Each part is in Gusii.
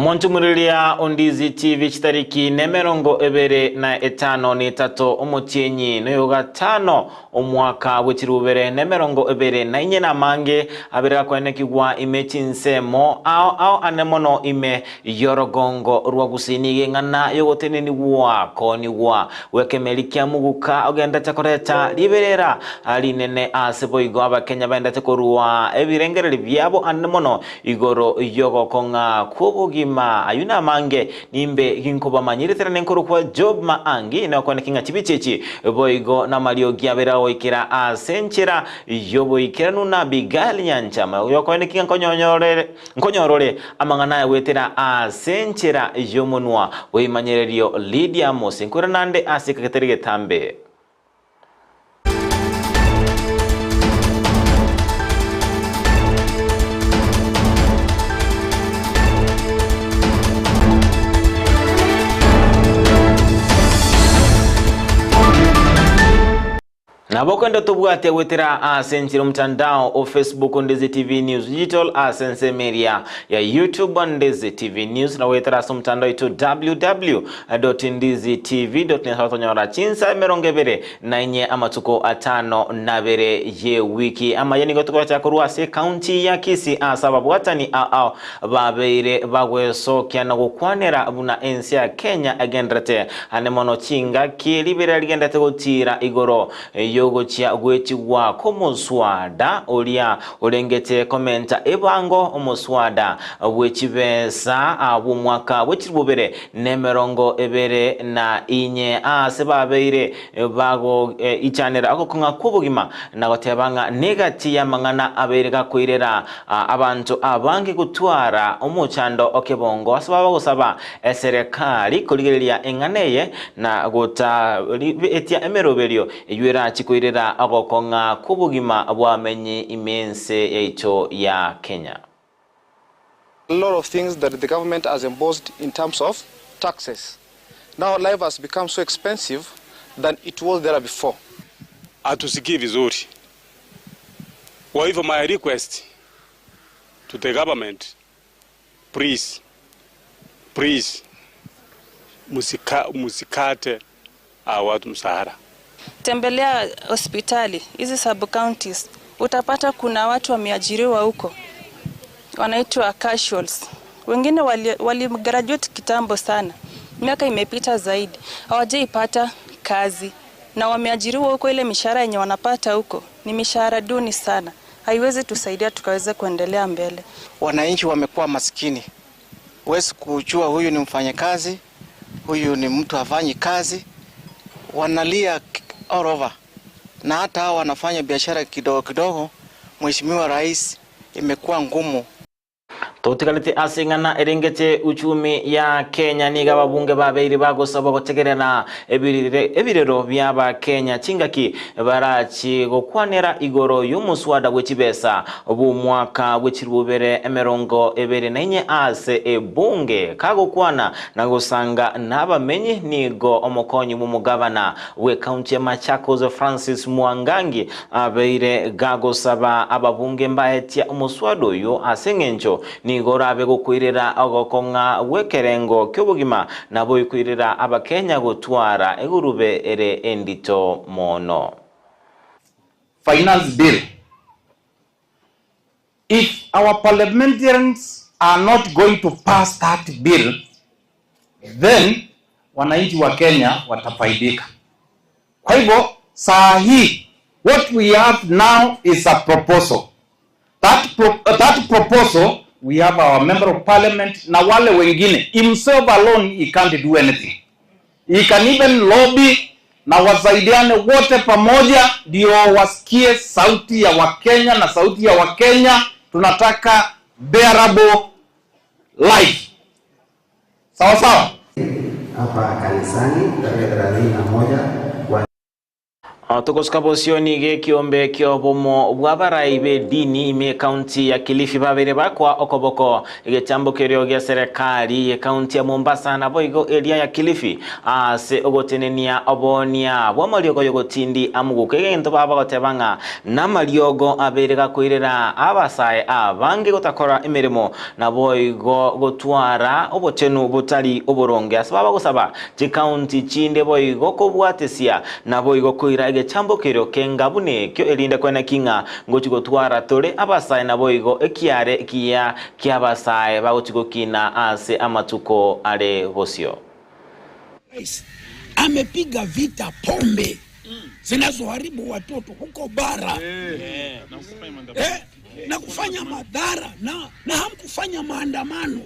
Omonto Ondizi TV chitariki nemerongo ebere na etano na etato omotienyi noyo gatano omwaka bw'echirubere nemerongo ebere na inye na amange abere gakoenekigwa ime chinsemo ao ao ane mono ime y'orogongo rwa Gusii nigo eng'ana y'ogotenenigwa koonigwa gw'ekemeri kia muguka ogendete koreta riberera rinene ase boigo Abakenya baendete korua ebirengererio biabo ande mono Igoro y'ogokong'a kw'obogima ayio namange, nimbe ginkobamanyire tera nenkorokwa Job Maangi, nokwaneke ng'a chibicha echi boigo namariogi abere agoikera ase enchera y'oboikeranu na Abigail Nyanchama, oyokwaneki ng'a nkonyonyorere nkonyorore amang'ana aya goetera ase enchera y'omonwa bw'ebimanyererio Lydia Mose. Nkoirana nande ase ekegetari getambe. Nabo kende tobwate goetera ase enchera omotandao o Facebook Ndezi TV News Digital ase ensemo eria ya YouTube Ndezi TV News na goetera ase omotandao oito www.ndizitv.net otonyora chinsa emerongo ebere na inye amatuko atano na abere y'ewiki. Amaya nigo togocha korwa ase ekaunti ya Kisii ase ababwatani ao babeire bagwesokia na gokwanera buna ense ya Kenya egenderete ane mono chingaki riberera rigenderete gotiira igoro y'ogochia gwetigwa kw'omoswada oria orengete komenta ebango omoswada bwe chibesa bw'omwaka bwe chirubobere nemerongo ebere na inye aase babeire bagoichanera ogokong'a kw'obogima na goteba ng'a negati y'amang'ana abeire gakoirera abanto abange gotwara omochando o kebongo ase babagosaba eserekari korigereria eng'ana eye na gotaetia emeroberio eyio erachi koirera ogokong'a kw'obogima bw'abamenyi ime y'ense yaito ya Kenya. A lot of things that the government has imposed in terms of taxes. Now life has become so expensive than it was there before. Hatusikii vizuri. Kwa hivyo my request to the government please please musika musikate hawa watu mshahara. Tembelea hospitali hizi sub counties, utapata kuna watu wameajiriwa huko wanaitwa casuals. Wengine wali, wali graduate kitambo sana, miaka imepita zaidi, hawajaipata kazi na wameajiriwa huko. Ile mishahara yenye wanapata huko ni mishahara duni sana, haiwezi tusaidia tukaweze kuendelea mbele. Wananchi wamekuwa maskini, huwezi kujua huyu ni mfanyakazi, huyu ni mtu hafanyi kazi, wanalia all over, na hata hao wanafanya biashara kidogo kidogo. Mheshimiwa Rais, imekuwa ngumu. Totigarete ase eng'ana erengete uchumi ya Kenya nigo ababunge babeire bagosabwa gotegerera ebirero bi'Abakenya chingaki barachi gokwanera igoro y'omoswada bwe chibesa bw'omwaka bwe chirubere emerongo ebere na inye ase ebunge kagokwana na gosanga n'abamenyi nigo omokonyi bw'omogavana bw'ekaunti ya Machakos Francis Mwangangi abeire gagosaba ababunge mbaetia omoswada oyo ase eng'encho nigo orabe gokoirera ogokong'a gw'ekerengo ki'obogima, naboikoirera Abakenya gotwara egurube ere endito mono. Finance Bill. If our parliamentarians are not going to pass that bill, then wananchi wa Kenya watafaidika. Kwa hivyo saa hii what we have now is a proposal. That, pro that proposal we have our member of parliament na wale wengine himself alone he can't do anything. He can even lobby na wasaidiane wote pamoja ndio wasikie sauti ya Wakenya na sauti ya Wakenya tunataka bearable life. Sawa sawa. Hapa kanisani tarehe 31 kwa. Togosuka bosio nigo ekiombe ki'obomo bw'abarai b'edini ime ekaunti ya Kilifi babeire bakoa okoboko egetambo kerio gia serekari y'ekaunti ya Mombasa naboigo eria ya Kilifi ase ogotenenia oboonia bw'amariogo y'ogotindi amoguko egento baba bagoteba ng'a namariogo abeire gakoirera abasae abange gotakora emeremo naboigo gotwara obochenu botari oboronge ase baba gosaba Chikaunti chinde boigo kobwatesia, naboigo koira egechambo kerio kenga buna ekio, erinde koeneki ng'a ngochia gotwara tore abasae naboigo ekiare ekiya ki'abasae bagochia gokina ase amatuko are bosio. Rais amepiga vita pombe zinazoharibu watoto huko bara eh, na kufanya madhara na, na hamkufanya maandamano.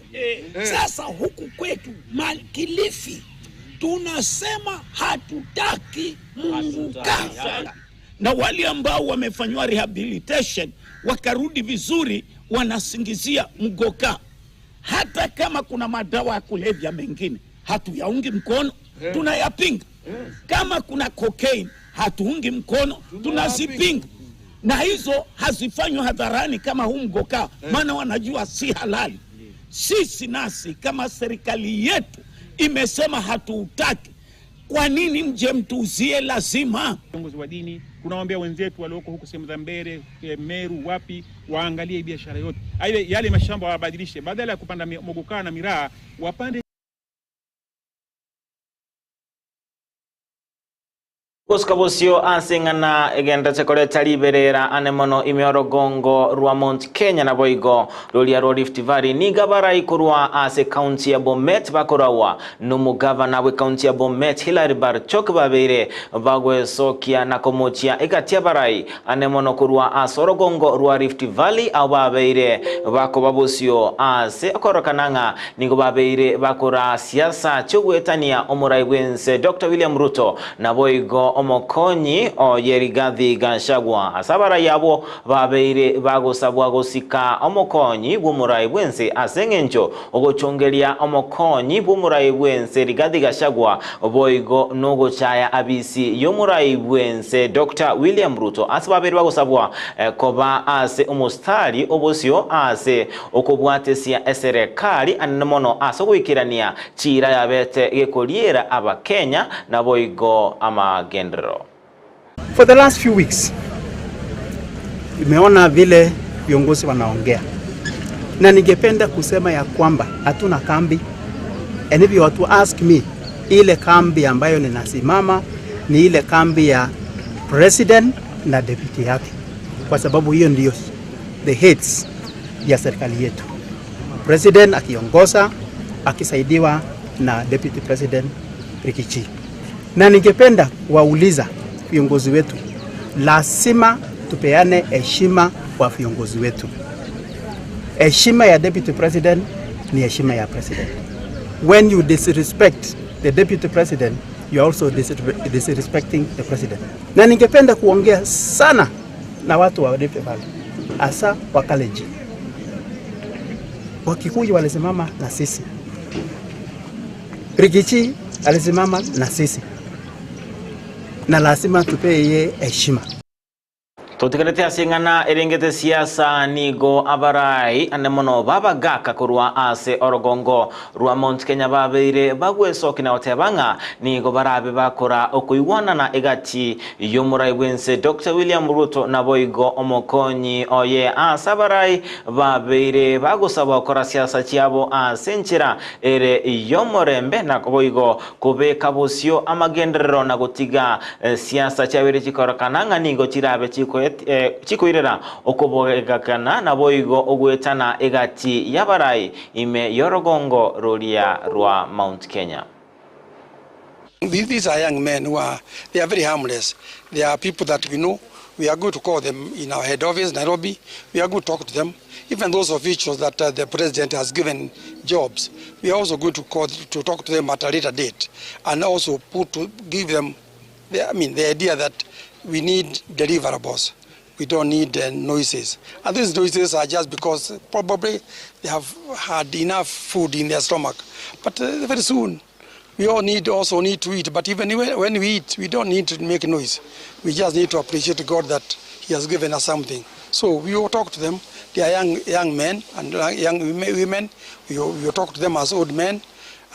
Sasa huku kwetu Kilifi tunasema hatutaki Munguka, na wale ambao wamefanywa rehabilitation wakarudi vizuri wanasingizia mgoka. Hata kama kuna madawa ya kulevya mengine hatuyaungi mkono, tunayapinga. Kama kuna cocaine hatuungi mkono, tunazipinga. Na hizo hazifanywi hadharani kama huu mgoka, maana wanajua si halali. Sisi nasi kama serikali yetu imesema hatuutaki, kwa nini mje mtuuzie? Lazima Viongozi wa dini tunawaambia wenzetu walioko huku sehemu za Mbere, Meru, wapi, waangalie biashara yote ile, yale mashamba wabadilishe, badala ya kupanda mogokaa na miraa wapande Gosuka bosio ase eng'ana egenderete koreta riberera ane mono ime orogongo rwa Mount Kenya naboigo roria rwa Rift Valley niga barai korwa ase ekaunti ya Bomet bakoragwa nomogavana bw'ekaunti ya Bomet Hilary Barchok babeire bagwesokia na komochia egati abarai ane mono korwa ase orogongo rwa Rift Valley abwo babeire bakoba bosio ase okorokana ng'a nigo babeire bakora siasa chi'ogoetania omorai bw'ense Doctor William Ruto Naboigo omokonyi oye Rigathi Gachagua ase abarai abwo babeire bagosabwa gosika omokonyi bw'omorai bw'ense ase engencho ogochongeria omokonyi bw'omorai bw'ense Rigathi Gachagua boigo nogochaya abisi y'omorai bw'ense Doctor William Ruto ase babeire bagosabwa koba ase omostari obosio ase okobwatesia eserekari anene mono ase ogoikerania Chiira yabete gekoriera Abakenya naboigo amagenderero. For the last few weeks nimeona vile viongozi wanaongea na ningependa kusema ya kwamba hatuna kambi and if you are to ask me, ile kambi ambayo ninasimama ni ile kambi ya president na deputy yake, kwa sababu hiyo ndiyo the heads ya serikali yetu. President akiongoza akisaidiwa na Deputy President Rikichi. Na ningependa kuwauliza viongozi wetu, lazima tupeane heshima kwa viongozi wetu. Heshima ya Deputy President ni heshima ya President. When you disrespect the Deputy President, you are also disrespecting the President. Na ningependa kuongea sana na watu wa Rift Valley, hasa wa Kalenjin. Wakikuyu walisimama na sisi, Rikichi alisimama na sisi, na lazima tupee yeye heshima. Totigarete ase eng'ana erengete siasa nigo abarai ande mono b'abagaka korwa ase orogongo rwa Mount Kenya babeire bagwesokia na goteba ng'a nigo barabe bakora okoigwanana egati y'omorai bw'ense Doctor William Ruto naboigo omokonyi oye ase abarai babeire bagosabwa gokora siasa chiabo ase enchera ere y'omorembe na boigo kobeka bosio amagenderero na gotiga siasa chiabeire chikororekana ng'a nigo chirabe chikoirera okobogekana naboigo ogoetana egati y'abarai ime y'orogongo roria rwa Mount Kenya. These are young men who are, they are very harmless. They are people that we know. We are going to call them in our head office, Nairobi. We are going to talk to them. Even those officials that the president has given jobs, we are also going to call to talk to them at a later date and also put to give them the, I mean, the idea that we need deliverables. We don't need noises. And these noises are just because probably they have had enough food in their stomach. But very soon, We all need also need to eat, but even when we eat, we don't need to make noise. We just need to appreciate God that He has given us something. So we will talk to them. They are young, young men and young women. We will, we will talk to them as old men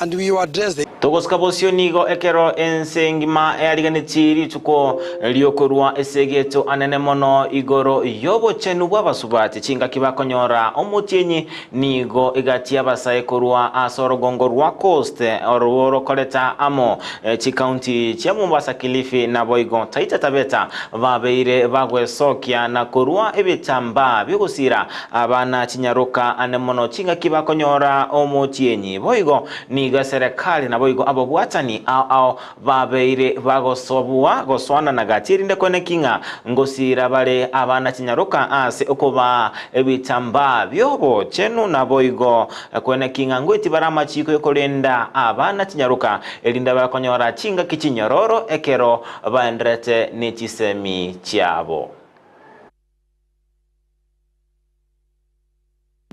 and we will address the Togosika bosio nigo ekero ense engima eariganetie rituko riokorua esegeto anene mono igoro y'obochenu bw'abasubati chingaki bakonyora omotienyi nigo egati y'abasae korwa ase orogongo rwa Coast orwo rokoreta amo chikaunti chia Mombasa, Kilifi naboigo Taita Taveta babeire bagwesokia na korua ebitambaa bi'ogosiira abana chinyaroka ane mono chingaki bakonyora omotienyi. Boigo nigo eserekari naboigo ababwatani ao ao babeire bagosobua gosoanana gati erinde koeneki ng'a ngosiira bare abana chinyaroka ase okobaa ebitambaa bi'obochenu naboigo koeneki ng'a ngoeti bare amachiiko y'okorenda abana chinyaroka erinde bakonyora chingaki chinyororo ekero baenderete ne chisemi chiabo.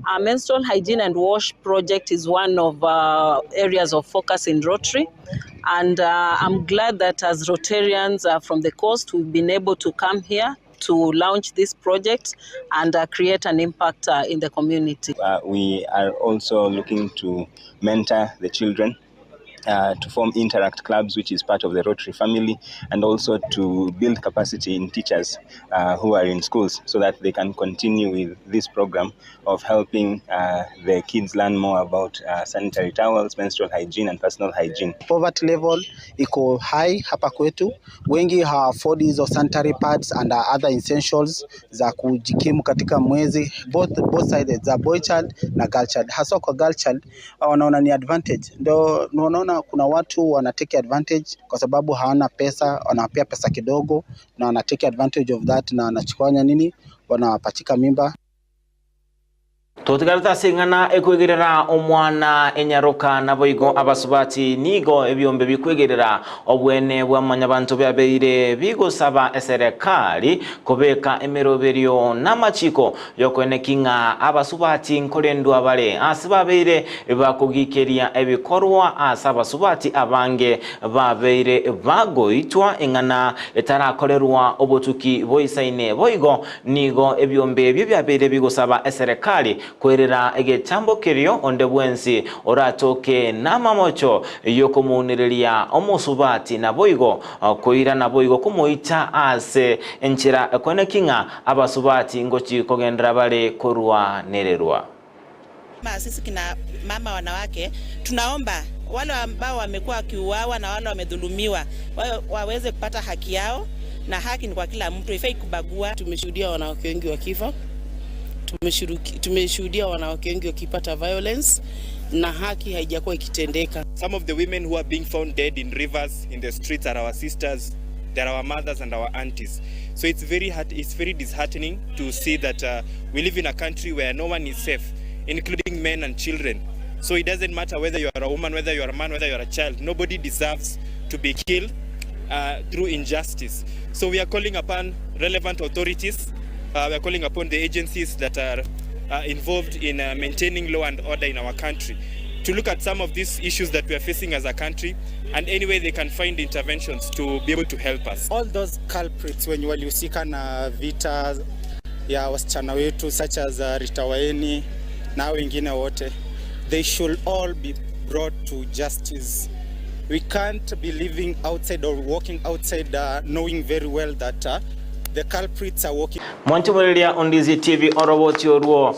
Our menstrual hygiene and wash project is one of uh, areas of focus in Rotary. And uh, I'm glad that as Rotarians uh, from the coast, we've been able to come here to launch this project and uh, create an impact uh, in the community. Uh, we are also looking to mentor the children uh, to form interact clubs, which is part of the Rotary family, and also to build capacity in teachers uh, who are in schools so that they can continue with this program of helping uh, the kids learn more about uh, sanitary towels, menstrual hygiene, and personal hygiene. Poverty level iko high hapa kwetu, wengi hawa afford hizo sanitary pads and other essentials za kujikimu katika mwezi both, both sides za boy child na girl child. Haswa kwa girl child wanaona ni advantage, ndio unaona kuna watu wana take advantage kwa sababu hawana pesa, wanawapea pesa kidogo na wana take advantage of that na wanachukua nini, wanawapachika mimba. Totigarete ase eng'ana ekwegerera omwana enyaroka naboigo abasubati nigo ebiombe bikwegerera obwene bwa manyabanto biabeire bigosaba eserekari kobeka emeroberio n'amachiko yokoeneki ng'a abasubati nkorendwa bare ase babeire bakogikeria ebikorwa ase abasubati abange babeire bagoitwa eng'ana etarakorerwa obotuki boisaine boigo nigo ebiombe ebio biabeire bigosaba eserekari kwerera egetambo kerio onde bwensi oratoke n'amamocho yokomunereria omosubati naboigo koira naboigo komoita ase enchera ekweneki ng'a abasubati ngochi kogendera bare korwanererwa. Sisi kina mama wanawake tunaomba wale ambao wamekuwa wakiuawa na wale wamedhulumiwa waweze kupata haki yao, na haki ni kwa kila mtu, ifai kubagua. Tumeshuhudia wanawake wengi wakifa, tumeshuhudia wanawake wengi wakipata violence na haki haijakuwa ikitendeka. Some of the women who are being found dead in rivers, in the streets are our sisters, they are our mothers and our aunties. So it's very hard, it's very disheartening to see that we live in a country where no one is safe, including men and children. So it doesn't matter whether you are a woman, whether you are a man, whether you are a child. Nobody deserves to be killed through injustice. So we are calling upon relevant authorities. We are calling upon the agencies that are involved in maintaining law and order in our country to look at some of these issues that we are facing as a country and any way they can find interventions to be able to help us. All those culprits wenye walihusika na vita ya wasichana wetu such as Rita Waeni na wengine wote, they should all be brought to justice. We can't be living outside or walking outside knowing very well that the culprits are walking. Mwanchumuriria Ondizi TV oroboti orwo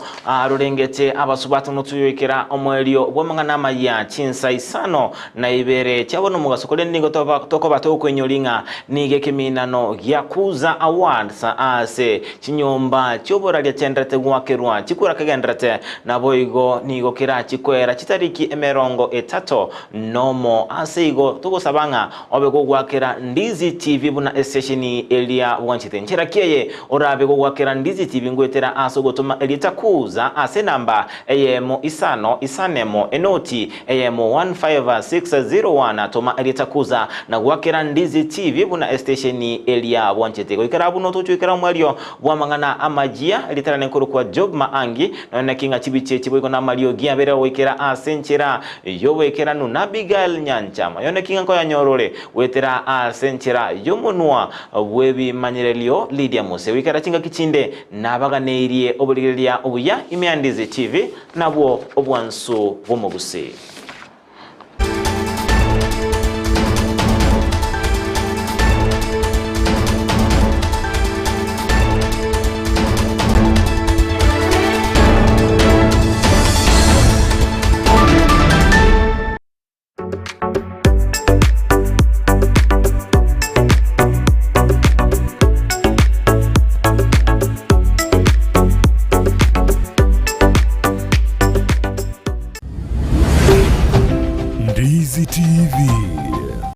rurengete abasubati nutuyoikera omwerio bw'amang'ana amaya chinsa isano na ibere chiabona omogaso kore nigo tokoba tokwenyori ng'a nigo ekeminano gia Kuza Awards ase chinyomba chioboraria chenderete gwakerwa chikura kegenderete naboigo nigo kerachikwera chitariki emerongo etato nomo ase igo togosaba ng'a obe gogwakera Ndizi TV buna esesheni eria bwanchete. Nchera ki eye orabe gogwakera Ndizi TV ngoetera ase ogotoma erieta Kuza ase enamba eyemo isano isanemo enoti eyemo 15601 toma erieta Kuza na gwakera Ndizi TV buna estesheni eria bwanchete. Goikera abwo notochwekera omwerio bw'amang'ana amayia ritarane nkorokwa Job Maangi nonya naki ng'a chibicha echi boigo namariogi abere goikera ase enchera y'oboikeranu na Abigail Nyanchama nonya naki ng'a nkoyanyorore goetera ase enchera y'omonwa bw'ebimanyererio Lydia Mose goikera chingaki chinde nabaganeirie oborigereria obuya ime ya Ndizi TV nabwo obwansu bw'omogusii.